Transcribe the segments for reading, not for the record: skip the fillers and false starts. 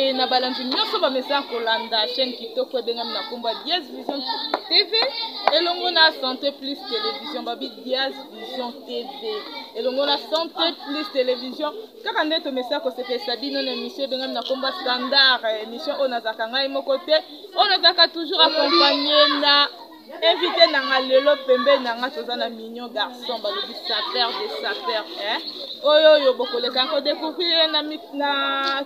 Mbote na balandi nyonso bamesana kolanda chaîne kitoko ebengami na nkombo ya Diaz Vision TV elongo na Santé Plus Télévision, babi Diaz Vision TV elongo na Santé Plus Télévision. Kaka nde tomesana kosepelisa bino na émission ebengami na nkombo ya Standard, émission oyo nazalaka ngai moko te, oyo nazalaka toujours accompagné na invité na nga. Lelo pembeni na nga toza na mignon garçon, balobi sapeur de sapeur, eh? Oyo oyo bokoleka kodécouvrir na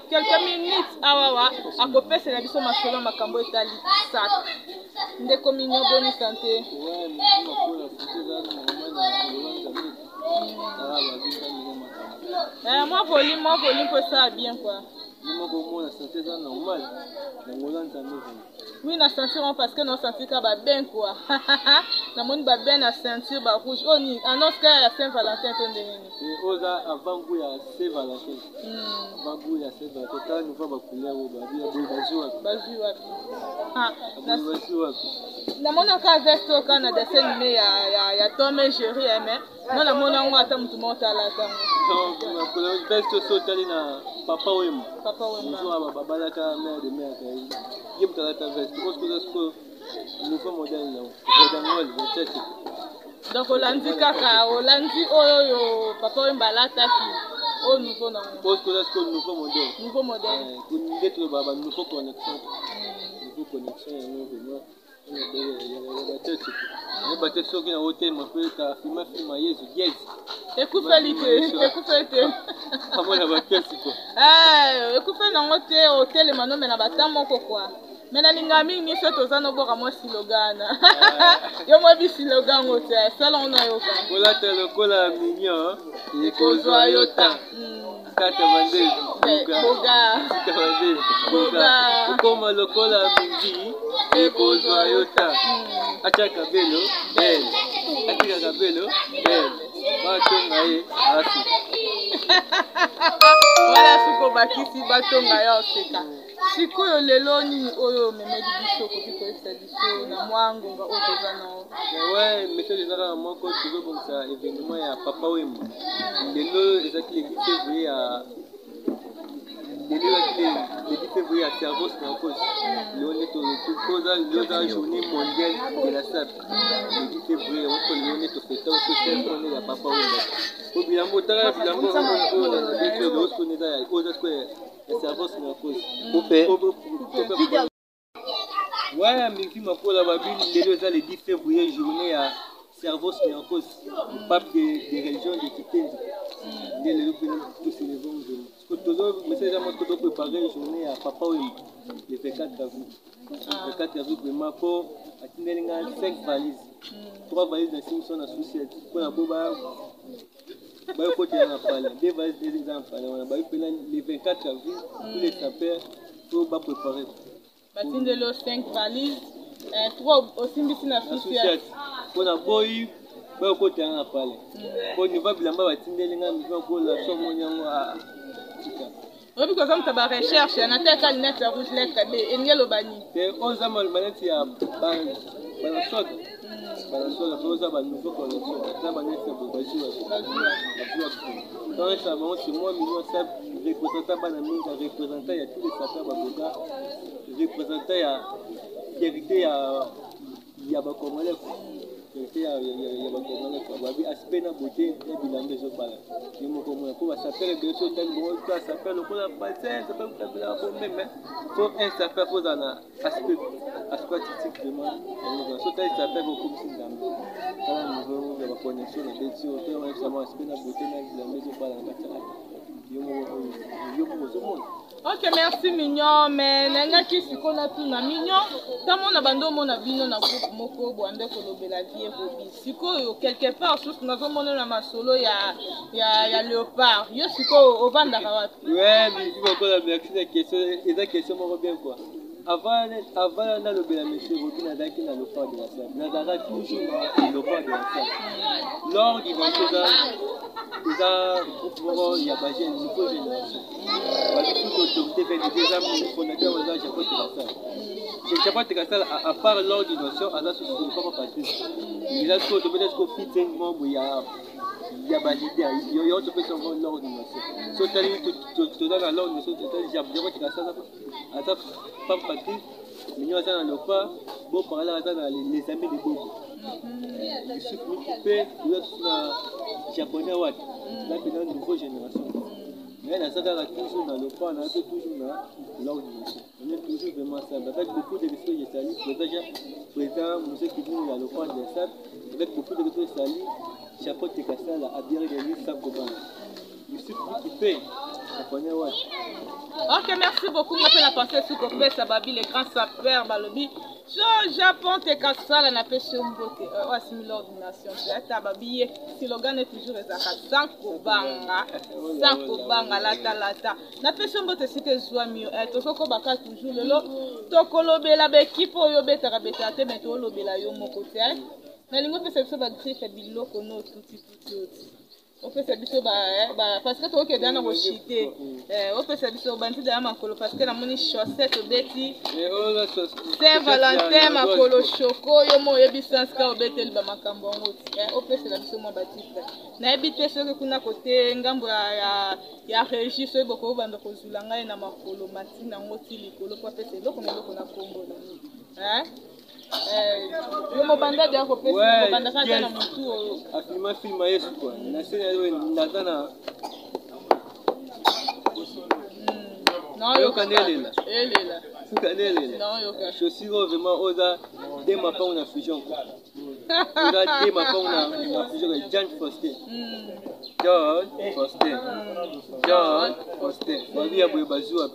quelques minutes awawa, akopesela biso masolo, makambo etali sac. Ndeko Mignon, boni santé? Ouais, makola santé eza normal na ngolo Nzambe. Tala babinga ndenge makambo. Eh, mwa volume mpo esala bien quoi. Ye moko omona santé eza normal na ngolo Nzambe vraiment. Oui, na ceinture wana, parce que na sentir ka babin quoi, namoni babin na ceinture barouge. Oyo nini? Annonce kaka ya Saint Valentin to ndenge nini? Oyo eza avant goût ya Saint Valentin. Avant goût ya Saint Valentin. Tala nouveau bacouleur oyo babi ya boye, bazwi wapi? Bazwi wapi? Ah, boye bazwi wapi? Namonaka veste oyo kaka na dessin animé ya Tom et Jerry, eh, mais nga namoni yango ata motu moko tala tango. Veste oso otali na Papa Wemba. Papa Wemba. Mozu aba babalaka mare de mare, ye moto alata veste oyo. Sikoyo sikoyo nouveau modèle nango redangole batiati. Donc olandi kaka, olandi oyo oyo Papa Wemba alataki, oyo nouveau nango. Oyo sikoyo sikoyo nouveau modèle. Nouveau modèle. Nde toloba ba nouveau connexion, nouveau connexion yango vraiment batiati. Yeba te soki na otelema mpe ka filma filma Yezu diez. Ekufeli te, ekufeli te. Amona bakesi ko. Eh, ekufeli nango te, otelema nomela bata moko quoi. Me nalingaka mingi miso toza noboka mwa slogan. Yo moyebi slogan yango te, sala ngo nayoka. Kolata lokola Mignon ekozwa yo ta kata bande. Boga. Kata bande boga. Okoma lokola mingi ekozwa yo ta atia kabelo bel, atika kabelo bel, batonga ye asi. Wana soki obakisi batonga yo oseka. Sikoyo lelo nini oyo omemeli biso, okoki koyebisa biso na mwa ngonga oyo toza nao? Ouais, message eza kaka moko: tozobongisa événement ya Papa Wemba. Lelo ezalaki le 10 février ya lelo, ezalaki le 10 février ya Servos Marcos. Lelo nde toza, lelo eza Journée mondiale de la sape, le 10 février. Oko lelo nde tofeta oko ceremone ya Papa Wemba. Po bilambo, otala bilambo oyo na biso lelo, sikoyo eza oyo eza sikoyo ya Servos Marcos. Coupe. Ouais, mingi makola babi lelo eza le 10 février, journée ya Servos Mercos, le pape des régions de Kitendi. Nde lelo mpe tocélébrer vraiment. Tozo message ya moko, topréparer journée ya Papa Wemba le 24 avril. Le 24 avril vraiment, mpo atindeli nga 5 valises, 3 valises na simso na susiete mpona po bayokotela na pale, deux valises eza na pale wana. Bayi mpena le 24 avril, tous les sapeurs po bapréparer. Batindeli yo 5 valises, 3 osimbisi na susiate. Mpona boyi bayokotela na pale, po niveau bilamba batindeli nga mivin kola so omoni yango tika. Oyebi koza moto ya barecherche na teka lunette ya rouge, lettre B elingi eloba nini? Te, oyo eza maneti ya banasoda, banasoda po oza banouveau connexion, eza baneti ya bazwi wapi? Donc ça bango, c'est moi Mignon Sap, représentant bana mingi, représentant ya tous les sapeurs baboka, représentant ya fierté ya bacongolais quoi, fierté ya bacongolais quoi. Babi aspect na beauté ya bilamba ezobala ye moko mona, mpo basapeur ebele so otali bango to asapeur lokola basin, sapeur kutabela bombe. Mais faut un sapeur faut ozala na aspect artistique vraiment. Yango so otali sapeur okomisi Nzambe. Tala niveau ya baconnexion na beti oyo toyebisama aspect na beauté na bilamba ezobala na batiaka yo moko, yo moko ozomona. Ok, merci Mignon. Mais nangaki sikoyo natuna Mignon, ntango bando omona bino na groupe moko bwande kolobela vie Robi, sikoyo quelque part susu nazomona na masolo ya Léopard. Yo sikoyo ovandaka wapi? Ouais, merci beaucoup, merci na question. Eza question moko bien quoi. Avant nalobela monsieur Robi, nazalaki na Léopard de la Sape, nazalaka toujours na Léopard de la Sape. Lors du 26 ans Eza groupe moko ya bajeune, nouveau génération. Babi toute autorité vient de eza fondateur eza Jacob Tekasala. Jacob Tekasala, à part l'ordre de nation, aza susu papa Patrice. Eza sikoyo tobeta sikoyo featuring moko ya baleader yo topesa yango l'ordre de nation. So otali toza na l'ordre de nation, totali Jacob Tekasala aza papa Patrice, Mignon aza na Lopa, Bo Parler aza na Les Amis de Bobo. Yusuf Miki mpe toza susu na Japonais wapi na mpenza nouveau génération. Mais naza kaka toujours na Lopa, naza mpe toujours na l'ordre de nation. On est toujours vraiment ensemble. Avec beaucoup de respect, je salue président, président Moussa Kidini ya Lopa de Sable. Avec beaucoup de respect, je salue Chapeau Tekasala, Abir Denis Sakobana. Yusuf Miki mpe Japonais wapi. Ok, merci beaucoup. Nga mpe na pensé soki kopesa babi le grand sapeur balobi so Japon te kasala na pesi yo mbote oyo asimi l'ordination te ata babi ye slogan toujours ezalaka sans kobanga, sans kobanga, lata lata. Napesi yo mbote esika ezwami yo. Tozokobaka toujours lelo tokolobela baekipe oyo obetaka betaka te, me tolobela yo moko te. Nalingi opesa biso bagriffe biloko no tuti tuti oti opesa biso ba, ba parce que tokokende na koshite, opesa biso bandida ya makolo parce que namoni chaussette obeti Saint Valentin makolo shoko yo mo oyebi sens ka obeteli bamakambo yango ti, opesela biso mwa batitre. Nayebi te soki kuna kote ngambo ya régie soki bokobanda kozula ngai na makolo matina yango ti likolo po apesa eloko na eloko na kombo na yo mobanda deya kopesa mobanda kaka na motu oyo. Afilma film ya Yesu quoi. Na se na yo naza na Yoka nelela. Elela. Suka nelela. Naoyoka. Chaussure oyo vraiment oza de mapango na fusion quoi. Oza de mapango na fusion quoi. John Foster. John Foster. John Foster. Babi ya boye bazwa.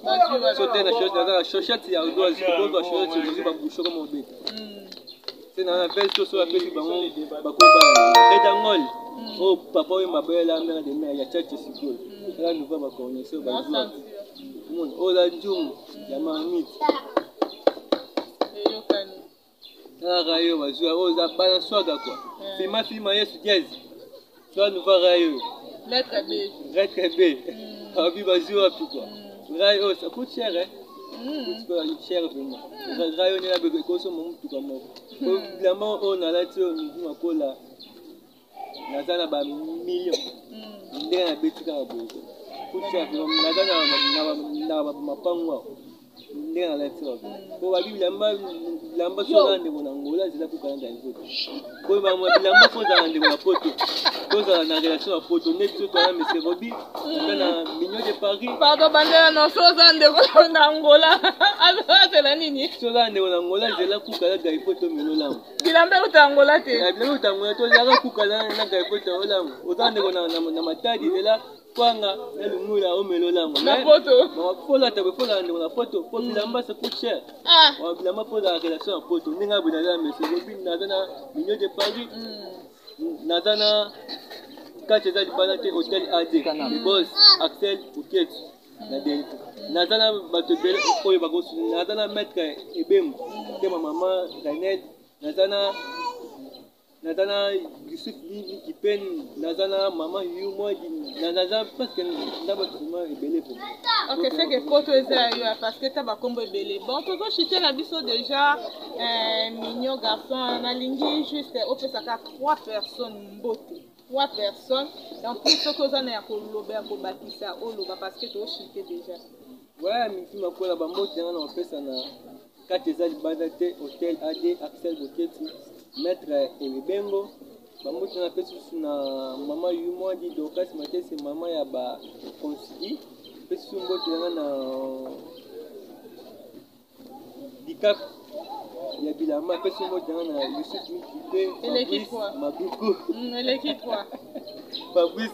So te na chaussette naza na chaussette ya ardoise. Kozwa chaussette ozwi babouchon kama obeta. Se na veste so apesi bango bakobala. Redangol. Oyo papa oyo mabayela mère de mère ya chache sikoyo. Eza nouveau bacornese bazwa. Oyo eza nzungu ya marmite. Eyokani. Kaka yo bazwa oyo eza bana swaga quoi. Filma filma Yesu Diaz. Soit nouveau rayo. Lettre B. Lettre B. Abi bazwa wapi quoi. Rayo ça coûte cher hein. Coûte cher vraiment. Rayo ni la bebe koso mo mutuka moko. Bilamba oyo nalati oyo midi makola naza na ba million ndenge nabeti kaka boye. Coûte cher vraiment. Naza na mapango awa ndenge nalati oyo po babi bilamba bilamba so oza ndeko na Ngola zela kokana na poto po bilamba fo ozala ndeko na poto tozala na relation ya poto nde biso toza monsieur Robi aza na Mignon de Paris. Pardon, bandela no so oza ndeko na Angola azela nini? So oza ndeko na Ngola zela kuka na gaipo to melolango. Bilamba euta Angola te. Bilamba euta Angola to ozalaka kuka na gaipo to olango. Oza ndeko na Matadi zela kwanga na lumula omelolango. Na poto. Folata boye folala ndeko na poto po bilamba ça coûte cher. Bilamba fo ozala relation ya poto ndenge aboye naza na monsieur Robi naza na Mignon de Paris naza na kati eza libanda te hotel AD le boss Axel Bouquet na Delta naza na bato ebele oyo bakosu naza na maître Ebembo te ma mama Renette naza na Yusuf Kipen naza na mama Yumwadi naza presque na bato vraiment ebele po. Ok, c'est que poto eza ya yo parce que ta bakombo ebele. Bon, tozochite na biso déjà mignon garçon nalingi juste opesaka trois personnes mbote, trois personnes en plus soki oza na ya koloba ya kobakisa oloba parce que tozochite déjà. Ouais, miki makola bambote yanga na kopesa na kati eza libanda te hotel AD Axel Boketi maître Ebebengo bambote na pesi susu na mama Yumwadi Dorcas Matese mama ya ba consili pesi susu mbote yanga na Dicap ya bilamba pesi mbote yanga na Yusuf Miki pe Eleki Fabrice trois. Mabuku. Eleki trois. Fabrice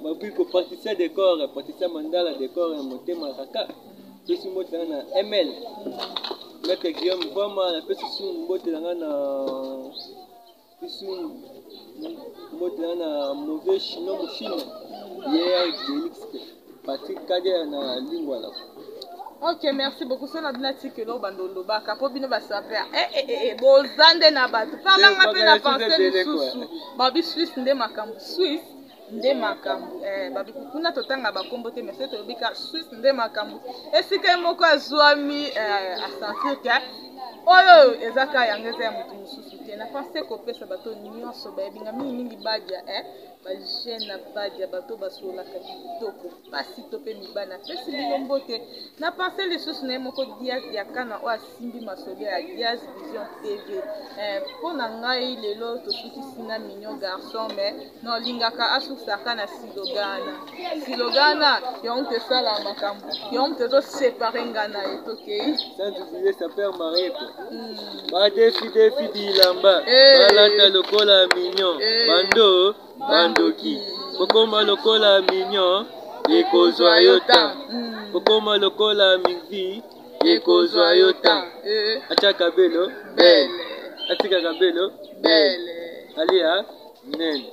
Mabuku praticien décor praticien mandala décor ya motema kaka pesi mbote yanga na ML maître Guillaume Vama na pesi susu mbote yanga na pesi mbote yanga na mauvais chino moshino hier Delix Patrick Kader na Lingwala. Ok, merci beaucoup. So na bino atikelo bando olobaka mpo bino basaper boza nde na bato parlangga mpe na Eh, pense ebele, lisusu babi Suisse nde makambo Suisse. nde makambo eh, babi kuna totanga bakombo te mais soki tolobi ka Suisse nde makambo esika ye moko azwami eh, asentir ke oyo eza ka yango eza ya moto mosusu te. Na pense kopesa bato nyonso bayebi nga mingimingi badia eh, bajeune na badia bato basololaka kitoko basi to mpe mibali napesi bino mbote. Na pense lisusu na ye moko Diaz Diakana oyo asimbi masolo ya Diaz Vision TV. Mpo na ngai lelo tosukisi na mignon garçon, mais nolingaka asukisaka na silogana. Silogana yango moto esala makambo, yango moto ezosepare nga na ye. Tokei Sans oublier sa père marié. Badefi defi bilamba, balata lokola mignon, bando bandoki, kokoma lokola mignon ekozwa yo ta, kokoma lokola migvi ekozwa yo ta, atiaka belo bele, atikaka belo bele, alia nene.